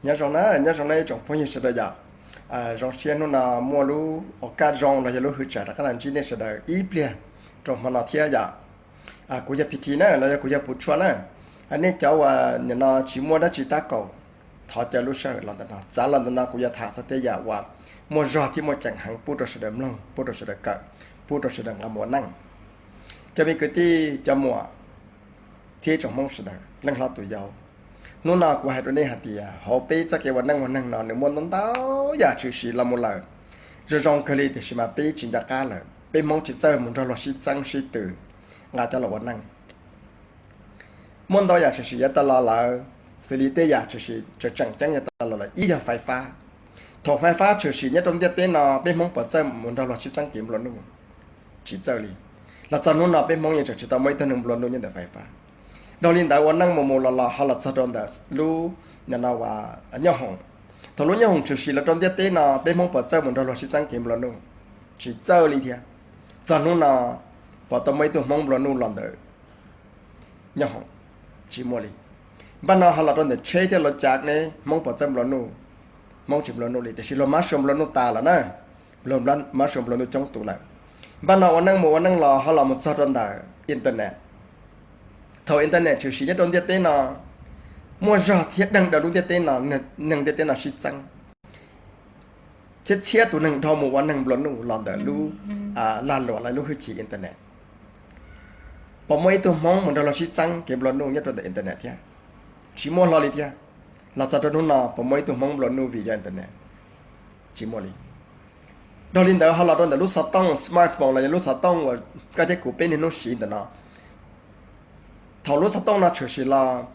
Nyob zoo na, nyob zoo na ib tsoom phooj ywg sawv daws yom. Zoo siab hnub no muaj lub ua kaj zoo los yog lub hwv tsam rov qab los ntsib nej sawv daws ib pliag rau hmo no thiab yom. Kuv yog P T na los yog kuv yog Puv Tshuaj na. Nej cov uas nim no tsis muaj dab tsi tab kaum, thov caw lub sij hawm los ntawm no, txav los ntawm no kuv yuav tham txog tej yam uas muaj zog thiab muaj ceem heev pub rau sawv daws mloog, pub rau sawv daws kawm, pub rau sawv daws nqa mus ua neej. Cov me kwv tij cov muam thiab ib tsoom Hmoob sawv daws, leej hlob tus yau, hnub no kuv hais rau nej hais tias hauv peb txoj kev ua neej ua neeg no nws muaj ntau ntau yam tshwm sim los mus lawm zoo zoo kawg li, tiam sis mas peb tsis nco qab lawm, peb Hmoob tsis txawj mus nrog luag sib txeeb sib tw nqa coj los ua neej. Muaj ntau yam tshwm sim yav tas los lawm, xws li tej yam tshwm sim tseem tseem ceeb yav tas los lawm ib yog fais fab. Thaum fais fab tshwm sim nyob rau ntiaj teb no peb Hmoob puas txawj mus nrog luag sib txeeb kev nplua nuj? Tsis txawj li. Los txog hnub no peb Hmoob yeej tseem tsis tau muaj ib tug neeg nplua nuj nyob ntawm fais fab. Dhau li ntawd ua neej mus mus los los ho los txog rau ntawm lub, nim no uas nyooj hoom. Thaum lub nyooj hoom tshwm sim los rau ntiaj teb no peb Hmoob puas txawj mus nrog luag sib txeeb kev nplua nuj? Tsis txawj li thiab. Txog hnub no puas tau muaj ib tug Hmoob nplua nuj los ntawm nyooj hoom? Tsis muaj li. Npaj no ho los rau ntawm tsheb thiab lub cav ne, Hmoob puas txawj nplua nuj? Hmoob tsis nplua nuj li, tiam sis luag mab sua nplua nuj tas lawm na. Luag mab sua nplua nuj coob tus lawm. Npaj no ua neej mus ua neej los ho los mus txog rau ntawm internet. Thaum internet tshwm sim nyob rau ntiaj teb no, muaj zog thiab deeg daws lub ntiaj teb no, neeg ntiaj teb no sib txeeb, txhiab txhiab tus neeg dhau mus ua neeg nplua nuj los ntawm lub lag luam los lub hwj chim internet. Puas muaj ib tug Hmoob mus nrog luag sib txeeb kev nplua nuj nyob rau ntawm internet thiab? Tsis muaj hlo li thiab. Los txog rau hnub no puas muaj ib tug Hmoob nplua nuj vim yog internet? Tsis muaj li. Dhau li ntawd ho los rau ntawm lub xov tooj smartphone los yog lub xov tooj uas koj thiab kuv peb niaj hnub siv ntawm no. Thaum lub xov tooj no tshwm sim los,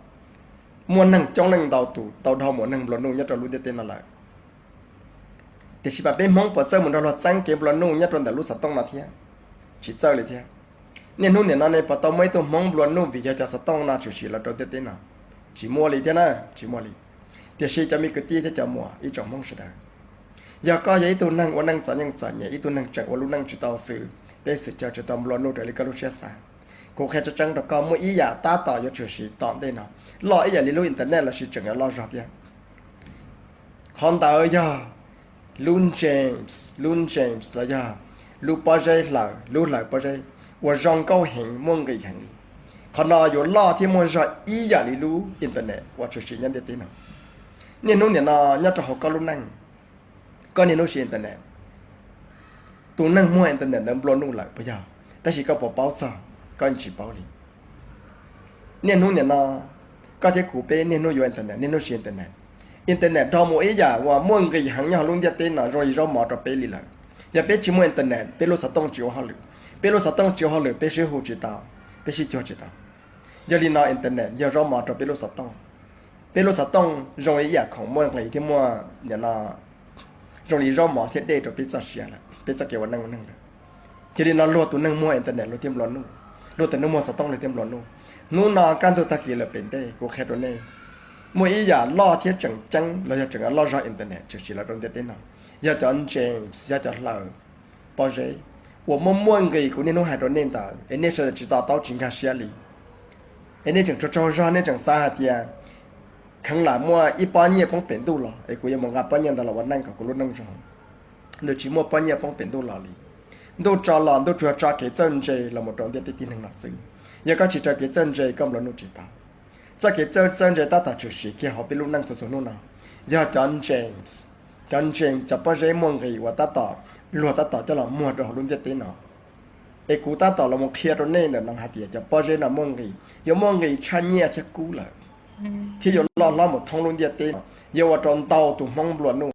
muaj neeg coob leej ntau tus tau dhau mus neeg nplua nuj nyob rau lub ntiaj teb no lawm. Tiam sis mas peb Hmoob puas txawj mus nrog luag txeeb kev nplua nuj nyob rau ntawm lub xov tooj no thiab? Tsis txawj li thiab. Niaj hnub nim no ne puas tau muaj ib tug Hmoob nplua nuj vim yog cov xov tooj no tshwm sim los rau ntiaj teb no? Tsis muaj li thiab na, tsis muaj li. Tiam sis cov me kwv tij thiab cov muam ib tsoom Hmoob sawv daws, yog koj yog ib tug neeg ua neej txom nyem txom nyem, ib tug neeg tseem ua lub neej tsis tau xwm teb xwm chaw, tsis tau nplua nuj raws li koj lub siab xav, kuv qhia tseeb tseeb rau koj, muaj ib yam tab tom yuav tshwm sim tom ntej no, loj ib yam li lub internet los sis tseem yuav loj zog thiab. Qhov ntawd yog lub James, lub James los yog lub pob zeb hlaws, lub hlaws pob zeb uas zoo nkauj heev, muaj nqis heev li. Qhov no yuav loj thiab muaj zog ib yam li lub internet uas tshwm sim nyob ntiaj teb no. Niaj hnub nim no nyob rau hauv koj lub neej, koj niaj hnub siv internet, tus neeg muag internet ntawd nplua nuj lawm puas yog? Tab sis koj puas paub txog? Koj tsis paub li. Niaj hnub nim no koj thiab kuv peb niaj hnub yuav internet, niaj hnub siv internet. Internet dhau mus ib yam uas muaj nqis heev nyob hauv lub ntiaj teb no, zoo li zaub mov rau peb li lawm. Yog peb tsis muaj internet, peb lub xov tooj tsis ua hauj lwm, peb lub xov tooj tsis ua hauj lwm, peb sib hu tsis tau, peb sib cuag tsis tau. Yog li no internet yog zaub mov rau peb lub xov tooj. Peb lub xov tooj zoo li ib yam khoom muaj nqis thiab muaj, nim no zoo li zaub mov thiab dej rau peb txoj sia lawm, peb txoj kev ua neej ua neeg lawm. Cia li no luag tus neeg muag internet luag thiaj nplua nuj, luag tus neeg muag xov tooj luag thiaj nplua nuj. Hnub no kaj ntug tag kis lawm pem ntej kuv qhia rau nej, muaj ib yam loj thiab tseem ceeb los yog tseem loj zog internet tshwm sim los rau ntiaj teb no, yog cov James, yog cov hlaws pob zeb uas muaj muaj nqis kuv niaj hnub hais rau nej ntawd es nej sawv daws tsis to taub tsis nkag siab li. Es nej tseem tsaug tsaug zog, nej tseem xav hais tias kheev lam muaj ib pob nyiaj poob pem ntuj los es kuv yuav mus nqa pob nyiaj ntawd los ua neej kom kuv lub neej zoo. Nws tsis muaj pob nyiaj poob pem ntuj los li. Ntuj tso los ntuj tsuas tso kev txawj ntse los mus rau ntiaj teb tib neeg no xwb. Yog koj tsis raws kev txawj ntse koj nplua nuj tsis tau. Txoj kev txawj txawj ntse tab tom tshwm sim kiag hauv peb lub neej txhua txhua hnub no, yog cov James, cov James cov pob zeb muaj nqis uas tab tom, luag tab tom coj los muag rau hauv lub ntiaj teb no. Es kuv tab tom los mus qhia rau nej ntawm no hais tias cov pob zeb no muaj nqis, yuav muaj nqis tshaj nyiaj thiab kub lawm, thiab yuav loj hlob mus thoob lub ntiaj teb no, yuav ua rau ntau tus Hmoob nplua nuj.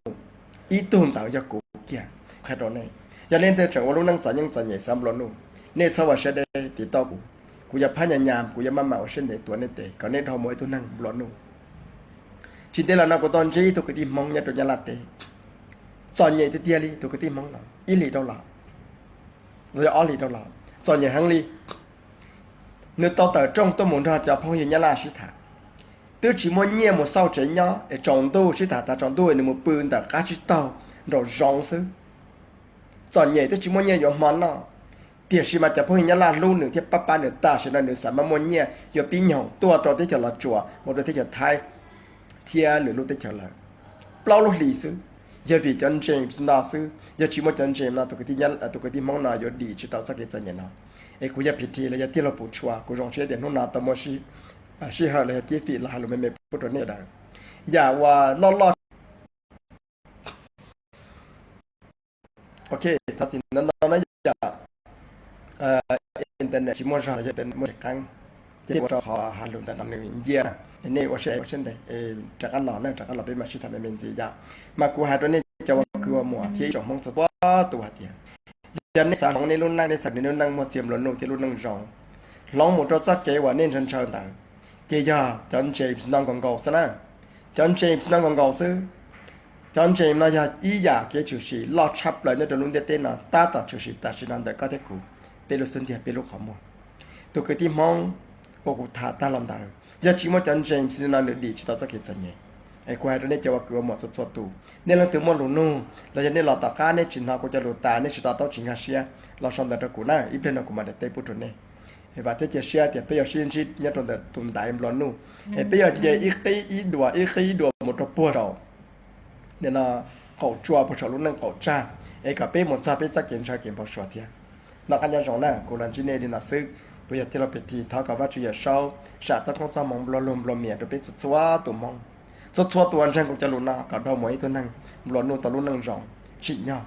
Ib tug ntawd yog kuv kiag qhia rau nej. Yog nej leej twg tseem ua lub neej txom nyem txom nyem xav nplua nuj, nej txhob ua siab deb tiv tauj kuv. Kuv yuav phab nyas nyas, kuv yuav maj mam ua siab ntev tuav nej tes kom nej dhau mus ua ib tug neeg nplua nuj. Tsis ntev los no kuv tau ntsib ib tug kwv tij Hmoob nyob rau Nyab Laj teb, txom nyem tiag tiag li tus kwv tij Hmoob no, ib hlis dhau los, los yog ob hlis dhau los, txom nyem heev li. Nws tau tawm rooj tuaj mus nrog cov phooj ywg Nyab Laj sib tham, twb tsis muaj nyiaj mus xauj tsev nyob es tsaus ntuj sib tham tas tsaus ntuj nws mus pw ntawm qab tsib taug nraum zoov xwb. Txom nyem twb tsis muaj nyiaj yuav hmo noj, tiam sis mas cov phooj ywg Nyab Laj hlub nws thiab pab pab nws, tam sim no nws xav mas muaj nyiaj yuav pib nyoog tuaj rau teb chaws Los Tsuas mus rau teb chaws Thaib, thiab lwm lub teb chaws lawm. Plaub lub hlis xwb, yog vim cov James no xwb, yog tsis muaj cov James no tus kwv tij Hmoob no yuav dim tsis tau txoj kev txom nyem no. Es kuv yog P T los yog tij laug Pum Tshua, kuv zoo siab tias hnub no tau muaj sij hawm los yog cib fim los hais lus me me pub rau nej sawv daws. Yam uas loj loj Ok, thov txim ntau ntau na yom. Internet tsis muaj zog los yog internet muaj tsis qeeb, ces ua rau qhov has lus ntawm no nws ncia na. Nej ua siab ua siab ntev, rov qab los na, rov qab los peb mam sib tham me me ntxiv yom. Mas kuv hais rau nej cov ua kwv ua muam thiab ib tsoom Hmoob txhua txhua tus hais tias, yog nej xav hloov nej lub neej, nej xav nej lub neej muaj txiag nplua nuj thiab lub neej zoo, hloov mus rau txoj kev uas nej ntshaw ntshaw ntawd, ces yog cov James no nkaus nkaus xwb na. Cov James no nkaus nkaus xwb. Cov James no yog ib yam kev tshwm sim loj tshaj plaws nyob rau lub ntiaj teb no tab tom tshwm sim tam sim no ntawm koj thiab kuv, peb lub xub ntiag peb lub qhov muag. Tus kwv tij Hmoob uas kuv tham tag los ntawd, yog tsis muaj cov James no nws dim tsis tau txoj kev txom nyem. Es kuv hais rau nej cov ua kwv ua muam txhua txhua tus, nej leej twg muaj lus nug los yog nej los tom qab nej tsis hnov kuv cov lus tas nej tsis to taub tsis nkag siab, los sau ntawv rau kuv na, ib pliag no kuv mam teb pub rau nej. Vam thiab cia siab tias peb yuav sib ntsib nyob rau ntawm tus ntaiv nplua nuj, es peb yuav nce ib qib ib dua ib qib ib dua mus rau puag saum nim no qaum tsua puag saum lub neej qaum tsag, es kom peb mus txog peb txoj kev ntshaw kev npau suav thiab. Noj qab nyob zoo na, kuv los ntsib nej li no xwb. Kuv yog tij laug P T, thov kom Vajtswv Yawmsaub sam txoj koob txoj hmoov nplua lug nplua mias rau peb txhua txhua tus Hmoob, txhua txhua tus uas ntseeg kuv cov lus no kom dhau mus ib tug neeg nplua nuj tau lub neej zoo tsim nyog.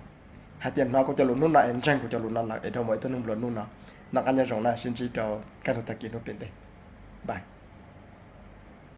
Hais tias hnov kuv cov lus hnub no es ntseeg kuv cov lus no lawm es dhau mus ib tug neeg nplua nuj no. Noj qab nyob zoo na, sib ntsib rau kaj ntug tag kis hnub pem ntej. Bye.